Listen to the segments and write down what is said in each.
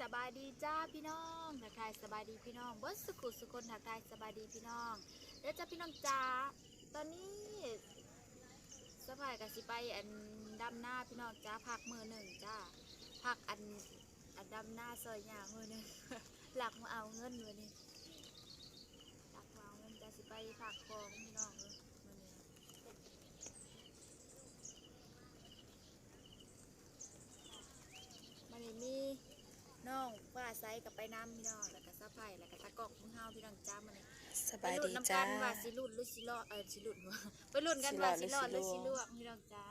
ສະບາຍດີຈ້າພີ່ນ້ອງ ທັກທາຍສະບາຍດີພີ່ນ້ອງເບິດສຸຂູສຸຄົນ ທັກທາຍສະບາຍດີພີ່ນ້ອງເດີຈ້າພີ່ນ້ອງຈ້າ. ຕອນນີ້ສະພາຍກໍຊິໄປອັນດຳນາພີ່ນ້ອງຈ້າ ພັກມື້ໜຶ່ງຈ້າ ພັກອັນ ອັນດຳນາຊ່ອຍຍ່າມື້ໜຶ່ງ ລັກມາເອົາເງິນມື້ນີ້ ລັກມາເອົາເງິນຈ້າ ຊິໄປພັກຜ່ອນພີ່ນ້ອງເອີຍມື້ນີ້. ມື້ນີ້ມີນ້ອງຟ້າໃສກໍໄປນຳພີ່ນ້ອງ ແລ້ວກໍສະໃພ້ ແລ້ວກໍຕາກ້ອງຂອງເຮົາພີ່ນ້ອງຈ້າ. ມື້ນີ້ສະບາຍດີຈ້າ ໄປລຸ້ນນຳກັນວ່າຊິຫຼຸດຫຼືຊິລອດ ເອີ ຊິຫຼຸດ ໄປລຸ້ນກັນວ່າຊິລອດຫຼືຊິລ່ວງພີ່ນ້ອງຈ້າ.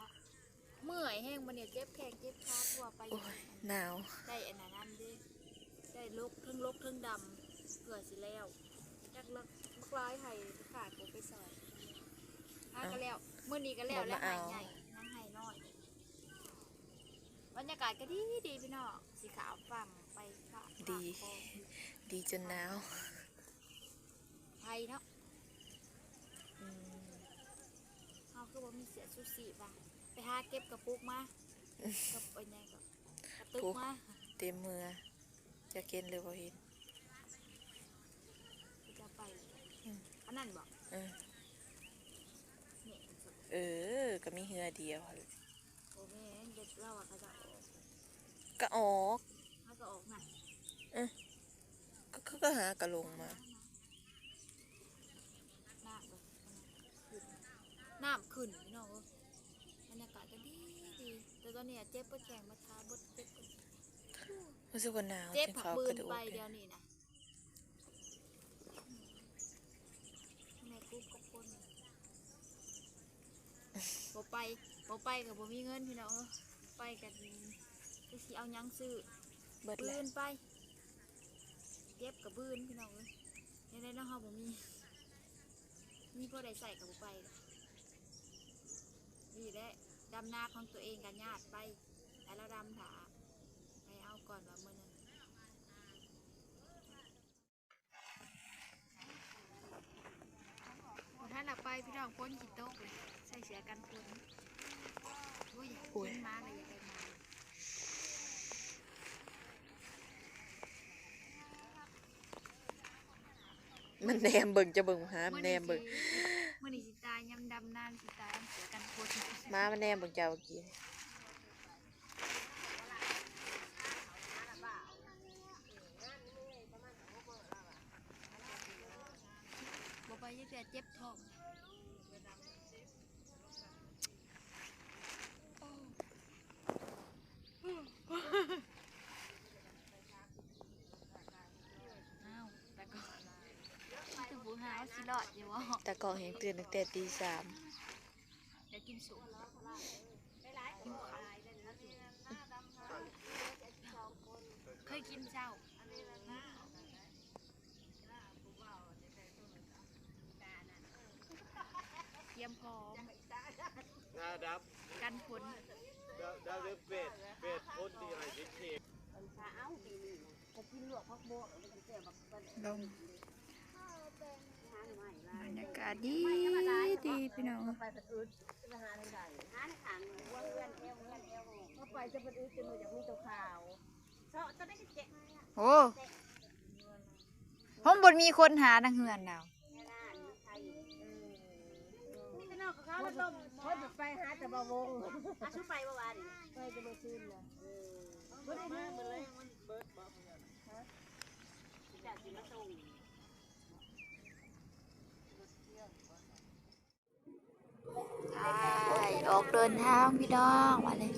ເມື່ອຍແຮງ ມື້ນີ້ເຈັບແຂ້ງເຈັບຂາ ເພາະວ່າໄປ ໂອ້ຍ ໜາວ ໄດ້ອັນນັ້ນນຳເດ້ ໄດ້ລົກ ເທິງລົກເທິງດຳ ເພື່ອຊິແລ້ວ ຈັກບັກຫຼາຍໄຮ່ໄປຂາຍ ບໍ່ໄປຊ່ອຍ ຫາກໍແລ້ວ ມື້ນີ້ກໍແລ້ວແລ້ວ ໄຮ່ໃຫຍ່ ຍັງໄຮ່ນ້ອຍ. ບັນຍາກາດກໍດີໆ ພີ່ນ້ອງ ຊິຂ້າມຝັ່ງໄປ ດີ ດີຈົນໜາວ ໄທເນາະ. ອືມ ເຮົາຄືບໍ່ມີເສື້ອຊູຊີບວະ ໄປຫາເກັບກະປຸກມາ ກັບອັນຫຍັງກໍ ກະຕຶກມາ ເຕັມເຮືອ ຈະເຫັນຫຼືບໍ່ເຫັນ ຈະໄປ ອືມ ອັນນັ້ນບໍ່ ເອີ ນີ້ ເອີ ກໍມີເຮືອດຽວຫັ້ນແຫຼະ. ບໍ່ແມ່ນ ເດັກລາວວ່າເຂົາຈະອອກ ກະອອກ ເຮົາກໍອອກນະ ເອີ ເຂົາກໍຫາກະລົງມາ ນ້ຳກໍຂຶ້ນ ນ້ຳຂຶ້ນພີ່ນ້ອງເອີຍ. ບັນຍາກາດກໍດີໆ ແຕ່ຕອນນີ້ເຈັບປວດແຂ້ງປວດຂາ ເຈັບ ເຈັບ ຮູ້ສຶກວ່າໜາວ ເຈັບ ຈຶ່ງເຂົ້າກະດູກ ດຽວນີ້ນະ. ແມ່ກຸບກັບຄົນ ບໍ່ໄປ ບໍ່ໄປກໍບໍ່ມີເງິນພີ່ນ້ອງເອີຍ ໄປກໍຈັກຊິເອົາຫຍັງຊື້ ເບິດແລ້ວ ບືນໄປ ເກັບກໍບືນພີ່ນ້ອງເອີຍ. ແນວໃດເນາະ ເຮົາບໍ່ມີ ມີພໍໄດ້ໃຊ້ກໍບໍ່ໄປ. ນີ້ແຫຼະ ດຳນາຂອງຕົວເອງກໍຍາດໄປ ໃຫ້ລາວດຳຖ້າ ໃຫ້ເອົາກ່ອນວ່າມື້ໜຶ່ງ ບໍ່ທັນລະໄປພີ່ນ້ອງ ຝົນຊິຕົກເລີຍ ໃສ່ເສື້ອກັນຝົນ. ໂອ້ຍ ໂອ້ຍ ເຫັນໝາກໍຢາກໄດ້ໝາ. ມັນແນມເບິ່ງ ເຈົ້າເບິ່ງ ໝາມັນແນມເບິ່ງ ມື້ນີ້ຊິຕາຍຍາມດຳນາ ຊິຕາຍເສື້ອກັນຝົນ ໝາມັນແນມເບິ່ງເຈົ້າເມື່ອກີ້. ບໍ່ໄປຈັກເທື່ອ ເຈັບທ້ອງ. ອ້າວ ຕາກ້ອງ ຄືບໍ່ຫາວ່າຊິລອດຢູ່ບໍ່? ຕາກ້ອງແຮ່ງຕື່ນຕັ້ງແຕ່ຕີສາມ ຢາກກິນສົ້ມ ຫິວເຂົ້າ ເຄີຍກິນເຊົ້າ ຕຽມພ້ອມ ໜ້າດຳ ກັນຝົນ ດຳ ດຳເປັດ ເປັດຄົນທີ່ໄດ້ເຮັດເຄກ ລງ ບັນຍາກາດດີໆ ພີ່ນ້ອງ ໂອ້ ຫ້ອງບໍ່ມີຄົນຫານຳເຮືອນລາວ ມີແຕ່ນອກເຂົາລົມ ຄົນໄປຫາແຕ່ບ່າວວົງ ອາ ຊຸໄປບໍ່ວານີ້ ໄປແຕ່ມື້ຄືນນະ ບໍ່ໄດ້ມາມື້ແລງ ມັນເບິດບໍ່ເຮືອນ ຮະ ຈະຊິມາສົ່ງ ໄປ ອອກເດີນທາງພີ່ນ້ອງ ບາດນີ້.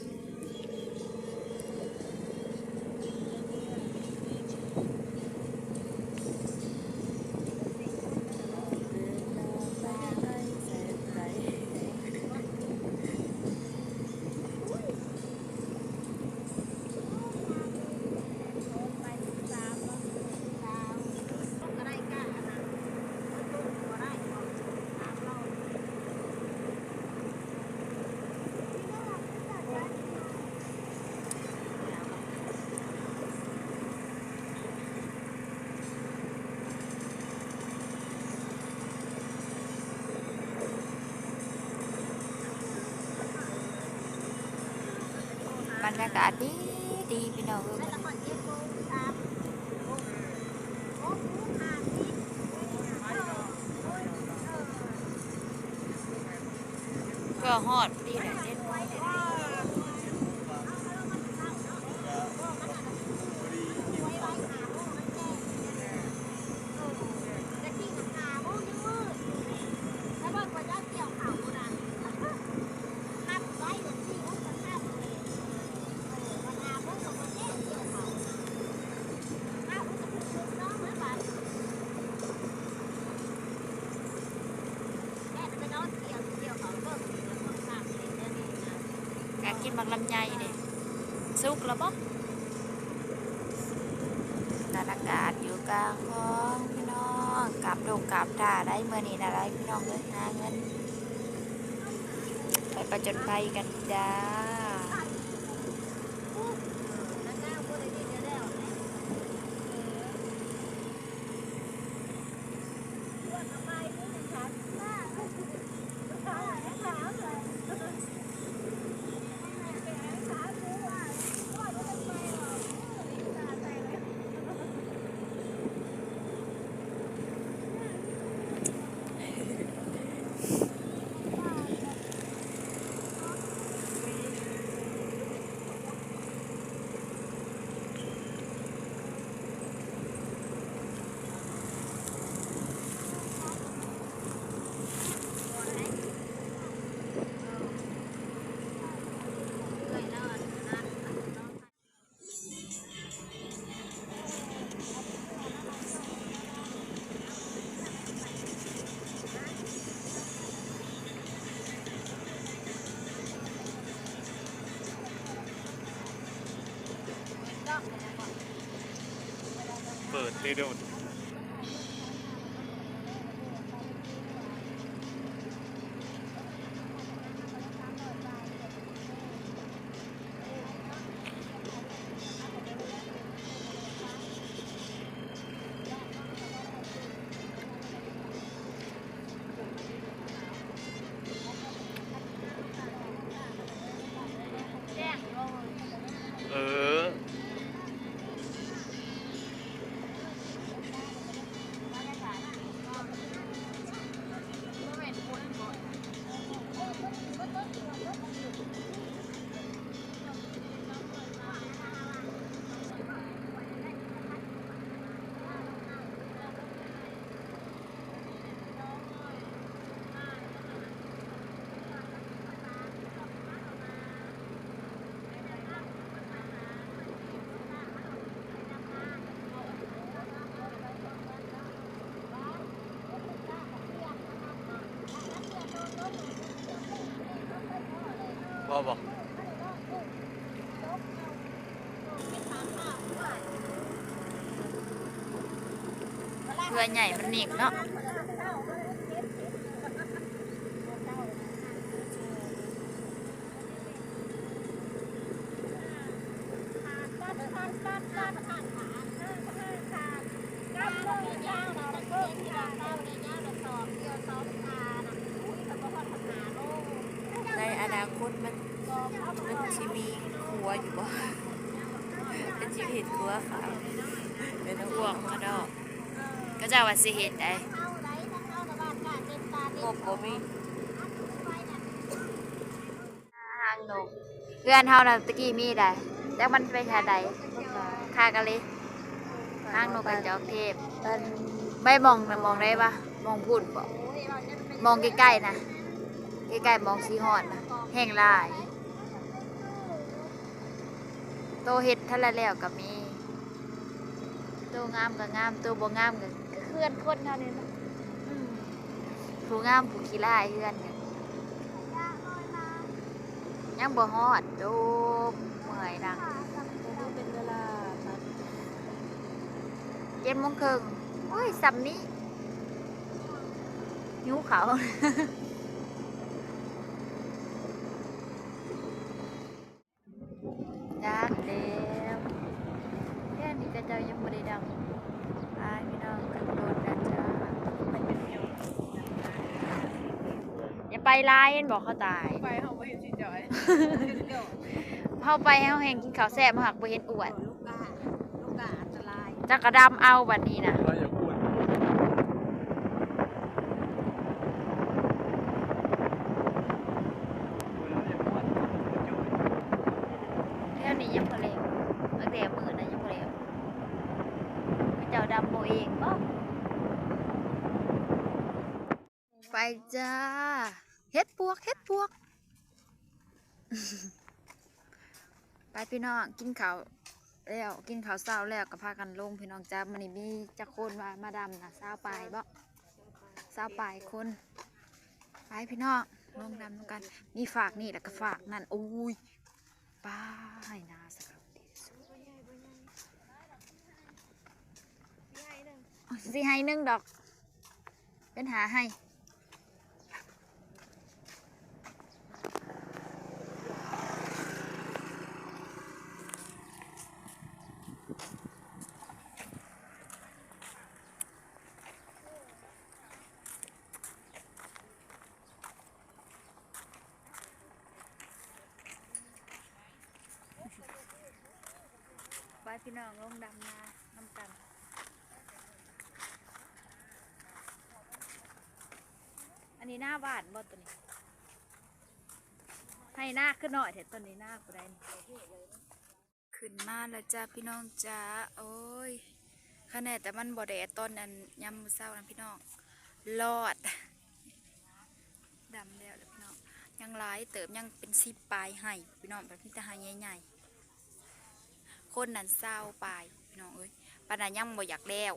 ບັນຍາກາດດີ ຕີພີ່ນ້ອງເອີຍ ເພື່ອຮອດຕີແຫຼະເຈັດໂມງ. ກະກິນໝາກລຳໄຍເດ້ ສຸກແລ້ວບໍ່? ບັນຍາກາດຢູ່ກາງຂອງພີ່ນ້ອງ ກາບດົງກາບປ່າໄດ໋ ມື້ນີ້ນະໄດ໋ ພີ່ນ້ອງເອີຍ ຫາເງິນ ໄປປະຈົນໄພກັນຈ້າ. ເປີດຕິໂດດ. ເອີ ພໍບໍ່? ເພື່ອໃຫຍ່ມັນໜິກເນາະ. ໃນອະນາຄົດມັນ ມັນຊິມີຄົວຢູ່ບໍ່? ເພິ່ນຊິເຮັດຄົວຂາຍ ເປັນຫ່ວງຂະດອກ. ເຂົາເຈົ້າວ່າຊິເຮັດໃດ ງົບບໍ່ມີ. ຫາງນົກ ເຮືອນເຮົານະຕະກີ້ມີໃດ ແຕ່ມັນໄປທາງໃດ ຄາກະເລ ຫາງນົກກະຈອກເທບ. ໄປໝ່ອງນະ ໝ່ອງໃດວະ ໝ່ອງພຸ້ນບໍ ໝ່ອງໃກ້ໆນະ ໃກ້ໆໝ່ອງສີຮອດນະ ແຮ່ງຫຼາຍ. ໂຕເຮັດທັນລະແລ້ວກະມີ ໂຕງາມກະງາມ ໂຕບໍ່ງາມກະ ກະເຮືອນຄົນເຮົານີ້ເນາະ. ອືມ ຜູ້ງາມຜູ້ຂີ້ລ້າຍເຮືອນກະ ຍັງບໍ່ຮອດ ໂຕເມື່ອຍນັກ. ເຈັດໂມງເຄິ່ງ ໂອ້ຍ ສ່ຳນີ້ ຫິວເຂົ້າ. ຈັກແລ້ວ ແຖວນີ້ເຂົາເຈົ້າຍັງບໍ່ໄດ້ດັງ. ອ້າຍ ພີ່ນ້ອງ ກັນໂດດນະຈ໊ະ ໄປຢູ່ ຢ່າໄປຫຼາຍ ເຫັນບໍ່ເຂົາຕາຍ. ໄປເຮົາບໍ່ເຫັນຊິຈ່ອຍ ພ ເຮົາໄປເຮົາແຮ່ງກິນເຂົ້າແຊບ ເຮົາຫາກບໍ່ເຫັນອ້ວນ ລູກກາ ລູກກາອັນຕະລາຍ ຈັກກະດຳເອົາບັດນີ້ນະ ເວລາຢາກອ້ວນ ແຖວນີ້ຍັງບໍ່ແລ້ວ ຕັ້ງແຕ່ມື້ນັ້ນຍັງບໍ່ແລ້ວ ເຂົາເຈົ້າດຳບໍ່ເອງບໍ? ໄປຈ້າ ເຫັດປວກ ເຫັດປວກ ໄປພີ່ນ້ອງ ກິນເຂົ້າແລ້ວ ກິນເຂົ້າເຊົ້າແລ້ວກໍພາກັນລົງພີ່ນ້ອງຈ້າ ມື້ນີ້ມີຈັກຄົນວ່າມາດຳນະ ຊາວປາຍບໍ? ຊາວປາຍຄົນ ໄປພີ່ນ້ອງ ລົງດຳນຳກັນ ມີຟາກນີ້ແລ້ວກໍຟາກນັ້ນ ໂອ້ຍ ປາ ໄຮ່ນາສະເຂົາ ຊິໄຮ່ໜຶ່ງດອກ ເປັນຫ້າໄຮ່ ໄປພີ່ນ້ອງ ລົງດຳນານຳກັນ ອັນນີ້ນາຫວານບໍ່ຕົວນີ້? ໄຮ່ນາຄືນ້ອຍແທ້ຕົວນີ້ ນາຜູ້ໃດນີ້? ຂຶ້ນມາແລ້ວຈ້າພີ່ນ້ອງຈ້າ ໂອ້ຍ ຄະແນແຕ່ມັນບໍ່ແດດຕອນອັນຍາມມື້ເຊົ້ານຳພີ່ນ້ອງ ລອດ ດຳແລ້ວແຫຼະພີ່ນ້ອງ ຍັງຫຼາຍເຕີບ ຍັງເປັນສິບປາຍໄຮ່ພີ່ນ້ອງ ແບບມີແຕ່ໄຮ່ໃຫຍ່ໆ ຄົນນັ້ນຊາວປາຍພີ່ນ້ອງເອີຍ ປານນັ້ນຍັງບໍ່ຢາກແລ້ວ.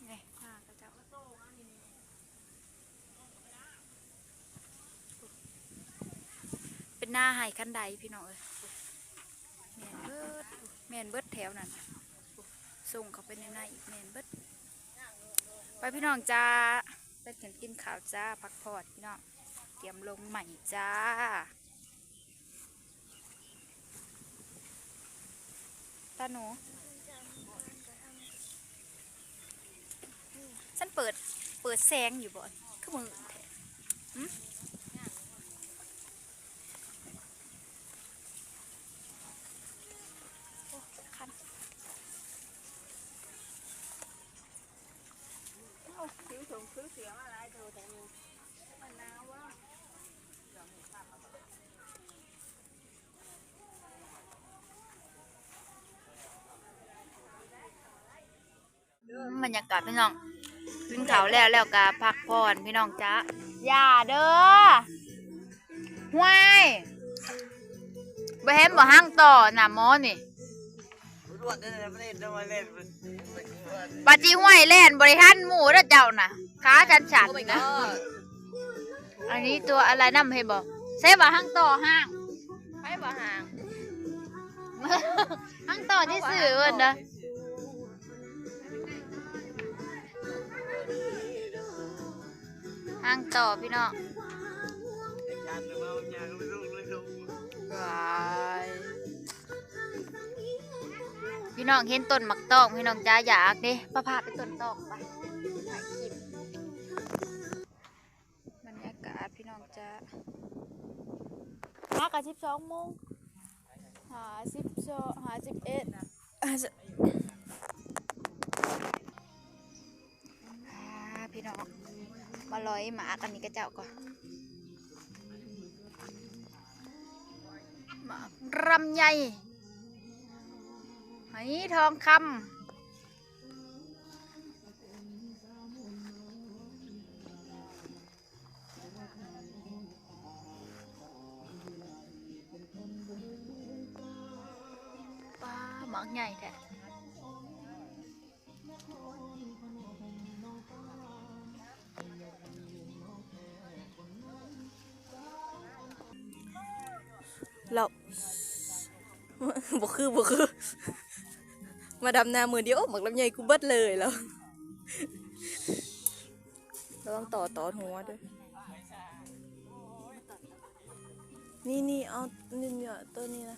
ນີ້ນາເຂົາເຈົ້າ ເປັນນາໄຮ່ຄັນໄດພີ່ນ້ອງເອີຍ ແມ່ນເບິດ ແມ່ນເບິດແຖວນັ້ນ ສົ່ງເຂົ້າໄປໃນນາອີກ ແມ່ນເບິດ ໄປພີ່ນ້ອງຈ້າ ໄປເຖິງກິນເຂົ້າຈ້າ ພັກຜ່ອນພີ່ນ້ອງ ກຽມລົງໃໝ່ຈ້າ. ຕາໜູ ຊັ້ນເປີດ ເປີດແສງຢູ່ບໍ່? ຄືມືດແທ້ ຫື? ໂອ້ ຄັນ ເອົ້າ ຖືຖົງຖືເສືອມາຫຼາຍໂຕແທ້ ມັນໜາວບໍ່? ອືມ ບັນຍາກາດພີ່ນ້ອງ ກິນເຂົ້າແລ້ວ ແລ້ວກະພັກຜ່ອນພີ່ນ້ອງຈ້າ ຢ່າເດີ ຫ້ວຍ ບໍ່ເຫັນບໍ່ ຮັງຕໍ່ນະໝໍນີ້ ປາຈີຫ້ວຍແລ່ນບໍ່ໄດ້ທັນໝູ່ເດີເຈົ້ານະ ຂາສັ່ນໆນະ ອັນນີ້ຕົວອະໄລນຳ ເຫັນບໍ່ ໃສ່ວ່າຮັງຕໍ່ ຮັງ ໃຜວ່າຮັງ ຮັງຕໍ່ຊື່ໆເພິ່ນເດີ ຮັງຕໍ່ພີ່ນ້ອງ ວ້າຍ ພີ່ນ້ອງເຫັນຕົ້ນໝາກຕອງ ພີ່ນ້ອງຈະຢາກເດ້ ພາ ພາໄປຕົ້ນຕອງໄປ ຖ່າຍຄລິບ ບັນຍາກາດພີ່ນ້ອງຈະ ຫາກະສິບສອງໂມງ ຫ້າສິບສອງ ຫ້າສິບເອັດ ອ່າ ພີ່ນ້ອງ ມາລອຍໝາກອັນນີ້ກະເຈົ້າກໍ ໝາກລຳໄຍ ໄຫທອງຄຳ ປ້າ ໝາກໃຫຍ່ແທ້. ລາວ ບໍ່ຄື ບໍ່ຄື ມາດຳນາມື້ດຽວ ໝາກລຳໄຍກູເບິດເລີຍລາວ ລະວັງຕໍ່ຕອດຫົວເດີ້ ນີ້ໆ ເອົາ ນີ້ໆ ໂຕນີ້ນະ.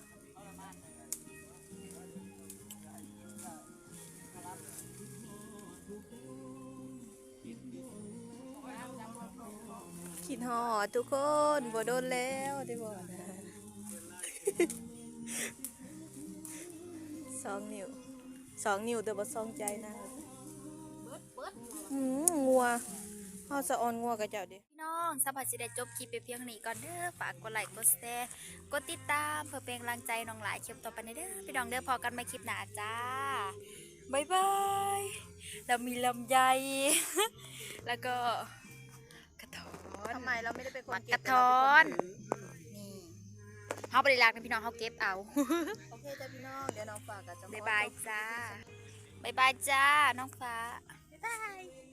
ເ ຄິດຮອດທຸກຄົນ ບໍ່ດົນແລ້ວເດ້ບໍ່ນະ ສອງນິ້ວ ສອງນິ້ວ ແຕ່ບໍ່ສອງໃຈນາງ. ອືມ ງົວ ເຮົາສະອອນງົວກະເຈົ້າເດ້. ພີ່ນ້ອງ ສຳພັດຊິໄດ້ຈົບຄລິບໄປພຽງນີ້ກ່ອນເດີ. ຝາກກົດໄລ ກົດແຊ ກົດຕິດຕາມ ເພື່ອເປັນກຳລັງໃຈນ້ອງຫຼ້າຄລິບຕໍ່ໄປແດ່ເດີ ພີ່ນ້ອງເດີ. ພໍ້ກັນໃໝ່ຄລິບໜ້າຈ້າ ບາຍບາຍ. ລະມີລຳໄຍ ແລ້ວກໍກະທ້ອນ ທຳໄມເຮົາບໍ່ໄດ້ເປັນຄົນເກັບ ໝາກກະທ້ອນ ເຮົາເປັນຄົນຖື ນີ້ ເຮົາບໍ່ໄດ້ລັກນະພີ່ນ້ອງ ເຮົາເກັບເອົາ. ໂອເຄຈ້າພີ່ນ້ອງ ດຽວນ້ອງຟ້າກໍຈະ ບາຍບາຍຈ້າ ບາຍບາຍຈ້າ ນ້ອງຟ້າ ບາຍບາຍ.